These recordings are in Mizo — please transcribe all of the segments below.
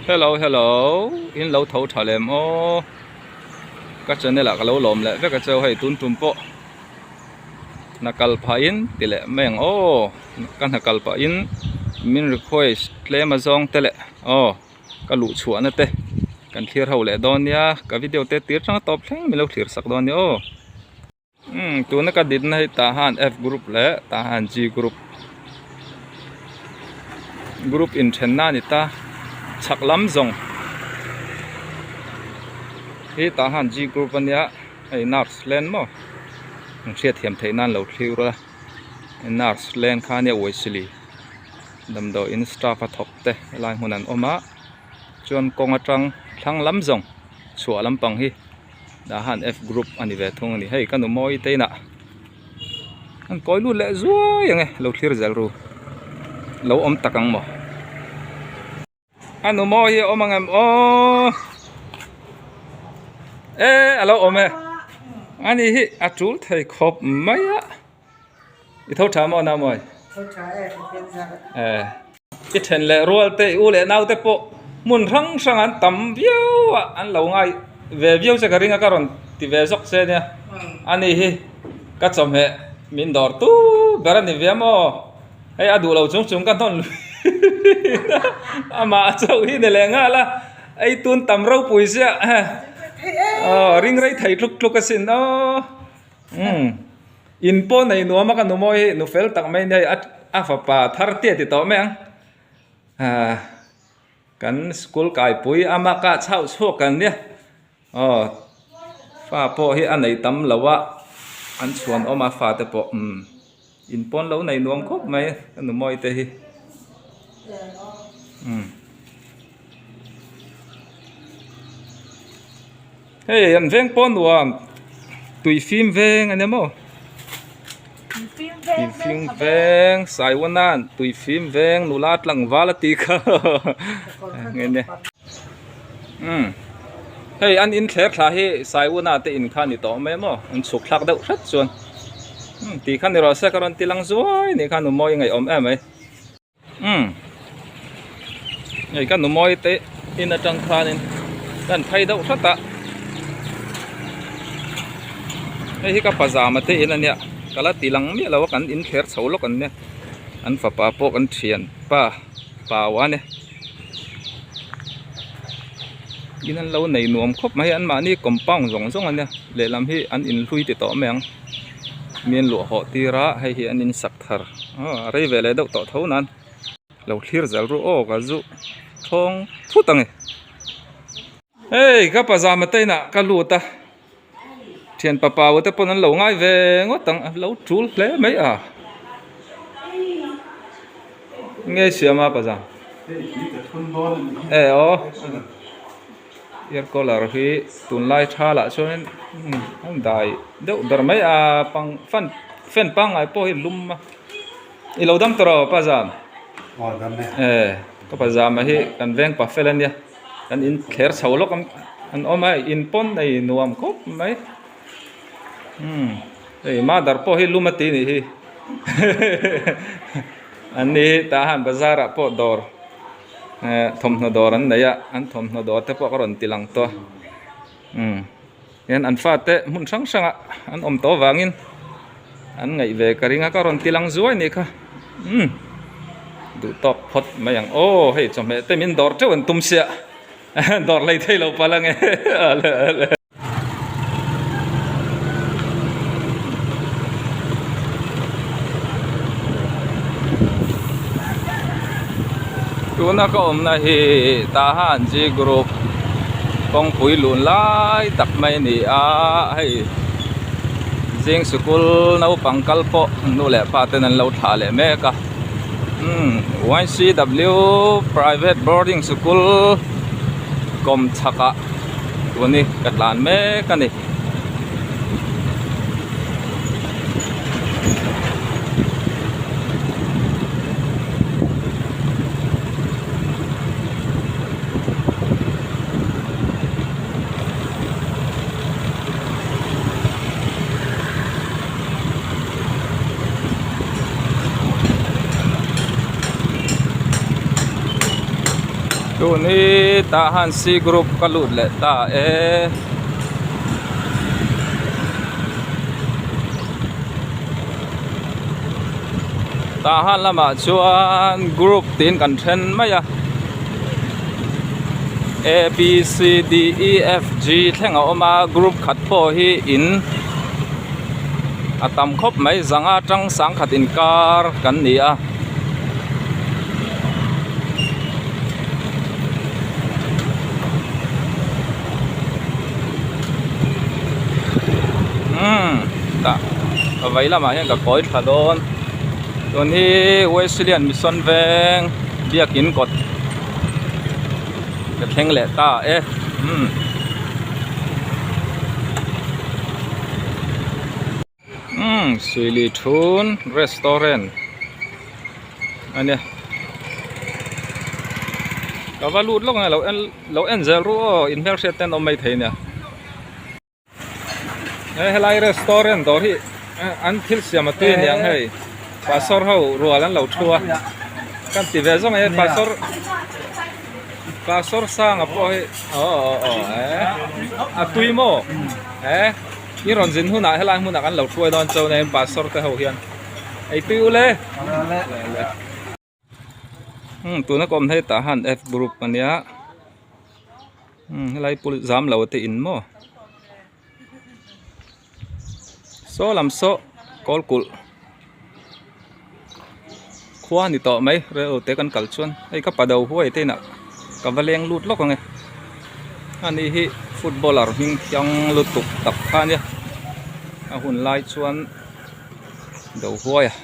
Hello hello in lo tho tha lem aw ka channel ah ka lo lawm leh vek a cheu hei tun tum pawh hna kal phah in ti leh mai ang aw ka hna kal pah in min request tlem a zawng te leh aw ka luh chhuah na te kan thlir ho leh dawn nia ka video te tir tang a tawp thleng min lo thlir sak dawn nia aw. Umm tuna ka dinna hi tah han F group leh tah han G group group inthenna a ni ta chhak lam zawng hi tah han G group a nia hei nurse len maw an hriatthiam theih nan lo thlir a nurse len kha ania uaisili damdawiin staff a thawk te helai hmun an awm a chuan kawng atang thlang lam zawng chhuah lampang hi. Dah han F group a ni ve thung a ni. Hei ka nu mawi te inah an kawi lut leh zuai ang e, lo thlir zel ru. Lo awm tak ang maw? A nu mawi hi a awm ang em aw? E a lo awm e. Ani hi a tul thei khawp mai a. I tho tha maw nau mawi? Tho tha e, ka pian zar. E. I then leh rual te, i u leh nau te pawh hmun hrang hrang an tam viau a, an lo ngai ve viau che ka ring a, ka rawn ti ve zawk che nia. Ani hi ka chawhmeh min dawr tu ber a ni ve maw? Hei a duh lo chung chung ka hnawn lui amah chauh hi ni leh nghal a, ei tun tam ropui ziah. Aw ring rei thei tluk tluk asin aw. Umm in pawh nei nuam a ka nu mawi hi nu fel tak mai nia a a fapa thar te a ti tawh mai ang ah kan school kaipui ama kah chauh chhuak kan nia aw fa pawh hi a nei tam lo a an chhuan awm a fa te pawh umm in pawn lo nei nuam khawp mai ka nu mawi te hi umm. Hei an veng pawh nuam tui fim veng a nia maw tui fim veng saiwanan tui fim veng nula tlangval a tih kha nge nia umm hei an in thler thla hi saiwana te in kha a ni tawh mai a maw an chhuk thlak deuh hret chuan umm tih kha ni rawh se ka rawn ti lang zuai a nih kha nu mawi ngaihawm em mai. Umm hei ka nu mawi te in atang khanin kan phei deuh hrat a hei hi ka pazama te in ania ka la ti lang miah lo a kan in thler chho lawk an nia an fapa pawh kan thian pa pau a nia in an lo nei nuam khawp mai anmahni compound zawng zawng ania lehlam hi an inhlui ti tawh mai ang. Mi an luah hawh tir a hei hi an in sak thar aw a rei ve leh deuh tawh tho nan lo thlir zel ru aw ka zu thawng thut ang e hei ka pazama te inah ka lut a thian pa pau te pawn an lo ngai ve ngawt ang a lo tul hle mai a nge siam a pazam e aw. Ear collar hi tunlai tha lah chuanin an dai deuh ber mai a pang fan fan pangngai pawh hi lum a i lo dam tawh rawh pazam e ka pazama hi kan veng pa fel ania kan in thler chho lawk an awm a in pawn nei nuam khawp mai umm hei mother pawh hi lum a ti nih hi an ni hi tah han bazar ah pawh dawr. Eh thawmhnaw dawr an nei a an thawmhnaw dawr te pawh ka rawn ti lang tawh a umm hian an fate hmun hrang hrangah an awm tawh avangin an ngaih ve ka ring a ka rawn ti lang zuai a nih kha umm duh tawk phawt mai ang aw hei chawhmeh te min dawr teuh an tum sia dawr hlei thei lo palh ange ale ale. Tuna ka awmna hi Tahan G Group kawngpui lun lai tak mai a ni a hei zing sikul naupang kal pawh nu leh pa ten an lo thlah leh mek a umm Y_C_W private boarding sikul kawmchhak ah. Tun hi ka tlan mek a ni. Tun hi tah han C group ka lut leh ta e. Tah han lamah chuan group tiin kan then mai a A B C D E F G thleng a awm a group khat pawh hi in a tam khawp mai zanga tang sangkhat inkar kan ni a. Umm tah ka vei lamah hian ka kawi thla dawn tun hi Wesleyan Mission veng biakin kawt ka thleng leh ta e umm. Umm Suili Thun restaurant a nia ka va lut lawk ang e lo en lo en zel ru aw in hmelhriat te an awm maithei nia he helai restaurant dawr hi an thil siam a tui a niang hei pastor ho rual an lo thu a kan ti ve zawng e pastor pastor sanga pawh hi aw aw aw eh a tui maw eh. I rawn zin hunah helai hmunah kan lo hruai dawn chauh nen pastor te ho hian ei tui ule umm tuna ka awm hetah han F group ania umm helai pul zam lo te in maw saw lam saw kawl kulh khua a ni tawh mai rel te kan kal chuan hei ka pa do huai te inah ka va leng lut lawk ang e ani hi footballer hming thiang lutuk tak kha ania a hun lai chuan do huai a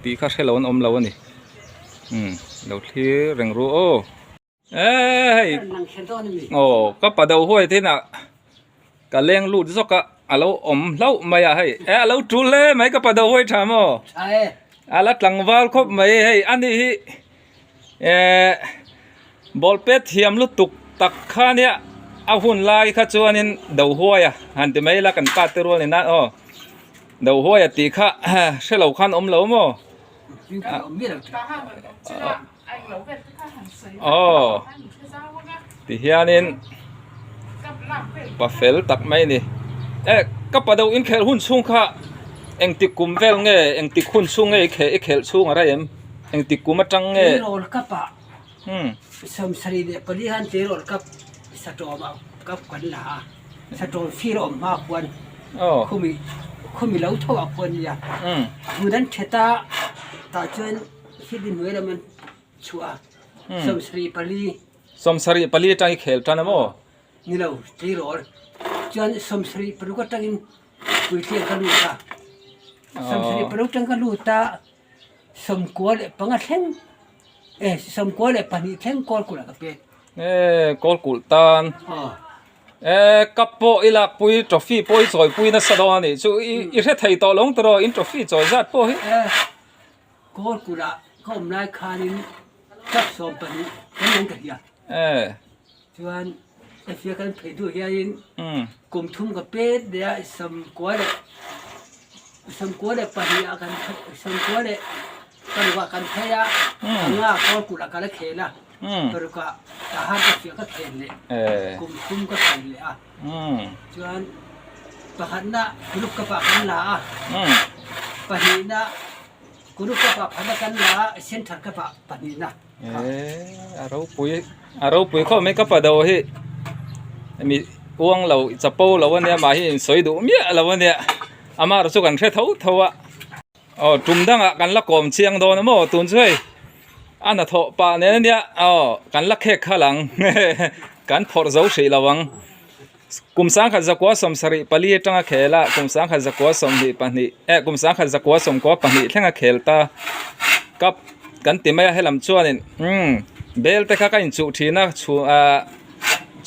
tih kha hrelo an awm lo a ni umm lo thlir reng ru aw. Eee hei aw ka pa do huai te inah ka leng lut zawk a a lo awm hlauh mai a hei e a lo tul hle mai ka pa do huai tha maw a la tlangval khawp mai hei ani hi ehh ball pet thiam lutuk tak kha nia a hun lai kha chuanin do huai a han ti mai ila kan pa te rual ni nan aw do huai a tih kha hrelo khan awm lo maw. Aw ti hianin pa fel tak mai a ni eh ka pa deuh inkhelh hun chhung kha engtik kum vel nge engtik hun chhung nge i kheh i khelh chhung a rei em engtik kum atang nge aw Thil hnuai lam an chhuah a, 74. 74 atang i khel tan a maw? Ni lo, tleirawl. Chuan 76 atangin puitliang ka lut a. 76 atang ka lut a, 95 thleng, eh 92 thleng Kawlkulh ah ka pek. Eh, Kawlkulh tan. Aw. Eh, cup pawh i lakpui, trophy pawh i chawipui nasa dawn a nih chu. I hre thei tawh lo ang tawh in trophy chawi zat pawh hi. Eh. Kawlkulh ah ka awm lai khanin cup 12 kan ngan ka hria. Chuan Efia kan phei duh hianin kum thum ka pet leh a 92 ah kan 96 ah kan phei a, anga Kawlkulh ah ka la khel a, paruk ah Tahan Efia ka khel leh kum thum ka khel leh a. Chuan pakhatna group cup ah kan la a, pahnihna group cup ah phatna kan la a, central cup ah pahnihna. Eee a ropui a ropui khawp mai ka pa do hi mi uang lo chapo lo ania mah hi in sawi duh miah lo ania amah erawh chu kan hre tho tho a aw tum dangah kan la kawm chiang dawn a maw tun chu hei. A hnathawh pah nen ania aw kan la khek khalh ang kan phawrh zo hrih lo ang kum sangkhat zakua 74 atanga khel a kum sangkhat zakua 22 eh kum sangkhat zakua 92 thlenga khel ta cup kan ti mai a helam chuanin umm bel te kha ka inchuh thin a chhu ah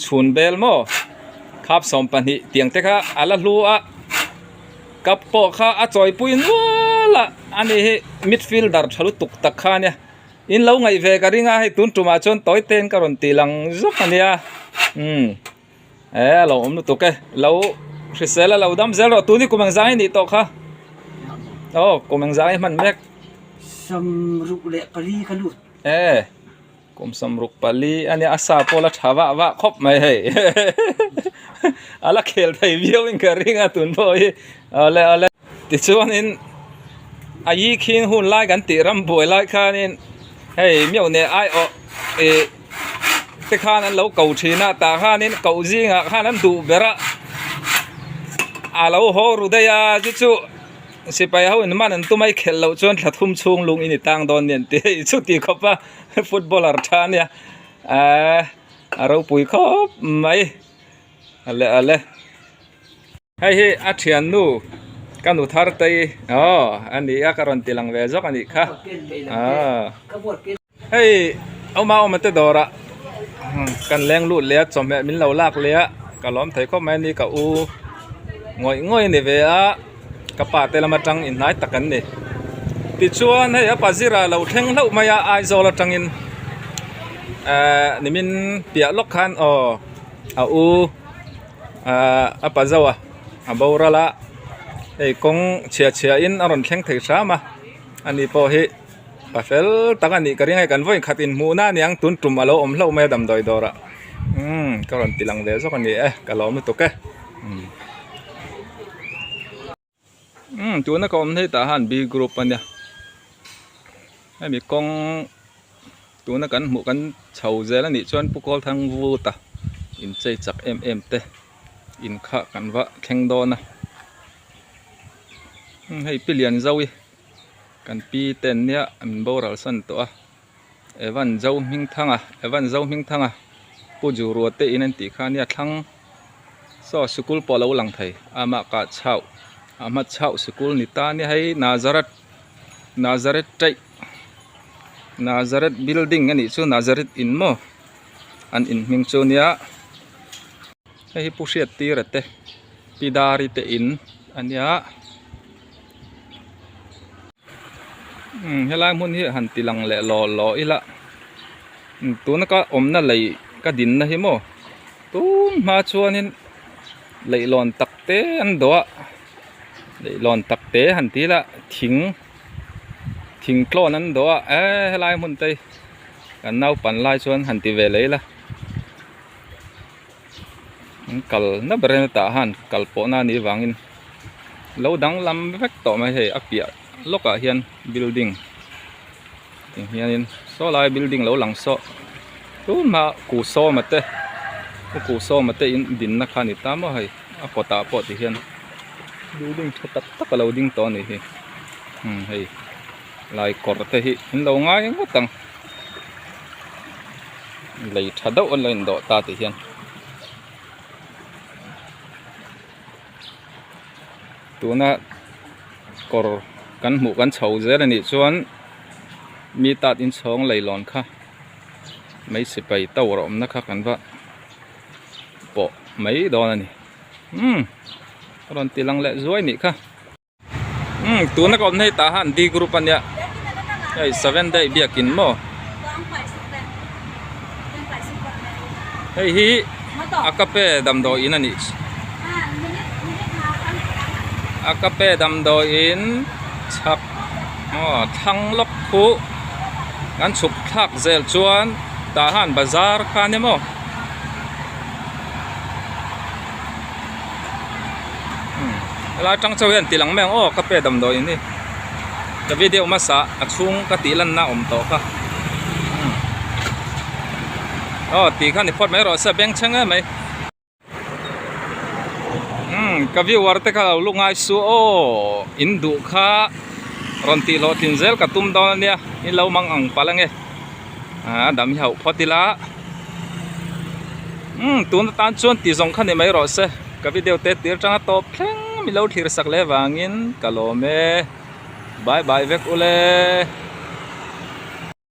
chhun bel maw khap 12 tiang te kha a la hlu a. Cup pawh kha a chawipui nual a, ani hi midfielder tha lutuk tak kha ania. In lo ngaih ve ka ring a, hei tun tumah chuan tawi ten ka rawn tih lang zawk ania. Umm e a lo awm lutuk e, lo hrisel a lo dam zel rawh, tun hi kum engzang i nih tawh kha? Aw kum engzang i hman mek? 64 ka lut. E. Kum 64 a nia a sa pawh la tha vah vah khawp mai hei a la khel thei viau in ka ring a tun pawh hi awle awle tichuanin a yi khing hun lai kan tih ram buai lai khanin hei miau neh aiawh ih te khan an lo ko thin a tah khanin koh zingah khan an duh ber a a lo haw ru daih a chu chu. Sipai ho in man an tum a i khelh loh chuan thla thum chhung lung in i tang dawn nia an ti hei chuti khawp a footballer tha ania ahh a ropui khawp mai ale ale hei hi a thiannu ka nu thar te aw a ni a ka rawn ti lang ve zawk a nih kha aw hei awma awma te dawrah kan leng lut leh a chawhmeh min lo lak leh a ka lawm thei khawp mai a ni ka u ngawih ngawih a ni ve a ka pa te lam atang inhnai tak an ni tichuan hei a pazira lo thleng hlauh mai a Aizawl atangin ehh nimin piah lawk khan aw a u ahh a pa zo a a boral a hei kawng chhia chhia in a rawn thleng thei hram a ani pawh hi. Pa fel tak a nih ka ring a hei kan vawi khat inhmuhna a niang tun tum a lo awm hlauh mai a damdawi dawrah umm ka rawn ti lang ve zawk a ni e ka lawm lutuk e umm umm tuna ka awm hei tah han B group a nia hemi kawng tuna kan hmuh kan chho zel a nih chuan Pu Kawlthangvuta inchei chak em em te inkhah kan va thleng dawn a hei Pi Lianzauii. Kan pi te an nia an boral san tawh a Evan zo hming thang a Evan zo hming thang a Pu Ju Rua te in an tih kha ania thlang saw sikul pawh a lo lang thei amah kah chauh a hma chauh sikul ni ta ania hei Nazareth Nazareth taih Nazareth building a nih chu Nazareth in maw an in hming chu nia hei hi Pu Hriattira te Pi Dari te in a nia. Umm helai hmun hi han ti lang leh law law ila tuna ka awmna lei ka dinna hi maw tun hma chuanin leihlawn tak te an dawh a leihlawn tak te han ti ila thing thing tlawn an dawh a eee helai hmun te hi kan naupan lai chuan han ti ve leh ila an kal na ber in tah han kal pawh na anih vangin lo danglam vek tawh mai hei a piah lawkah hian building ti hianin saw lai building lo lang saw tun hma ku sawma te ku sawma te in dinna kha a ni ta maw hei a kawtah pawh ti hian building tha tak tak a lo ding tawh a ni hi umm hei lai kawr te hi an lo ngai ngawt ang. Lei tha deuh an lo indawh ta tih hian tuna kawr kan hmuh kan chho zel a nih chuan mi tat inchhawng leilawn kha mai sipai tower awmna kha kan va pawh mai dawn a ni umm a rawn ti lang leh zuai nih kha. Umm tuna ka awm hei tah han D group ania hei seven day biakin maw hei hi a kape damdawi in anih a kape damdawi in chhak aw thlang lawk khu kan chhuk thlak zel chuan tah han bazar kha ania maw. Helai atang chauh hian ti lang mai ang aw ka pe damdawi in hi ka video hmasa a chhung ka tih lanna awm tawh kha aw tih kha ni phawt mai rawh se beng chheng em mai umm ka viewer te kha lo lu ngai su aw in duh kha rawn tih hlawhtlin zel ka tum dawn ania in lo mang ang palh ange a dam hi hauh phawt ila umm tun atan chuan ti zawng kha ni mai rawh se ka video te tir tanga tawp thleng mi lo thlir sak leh vangin ka lawm e bye bye vek ule.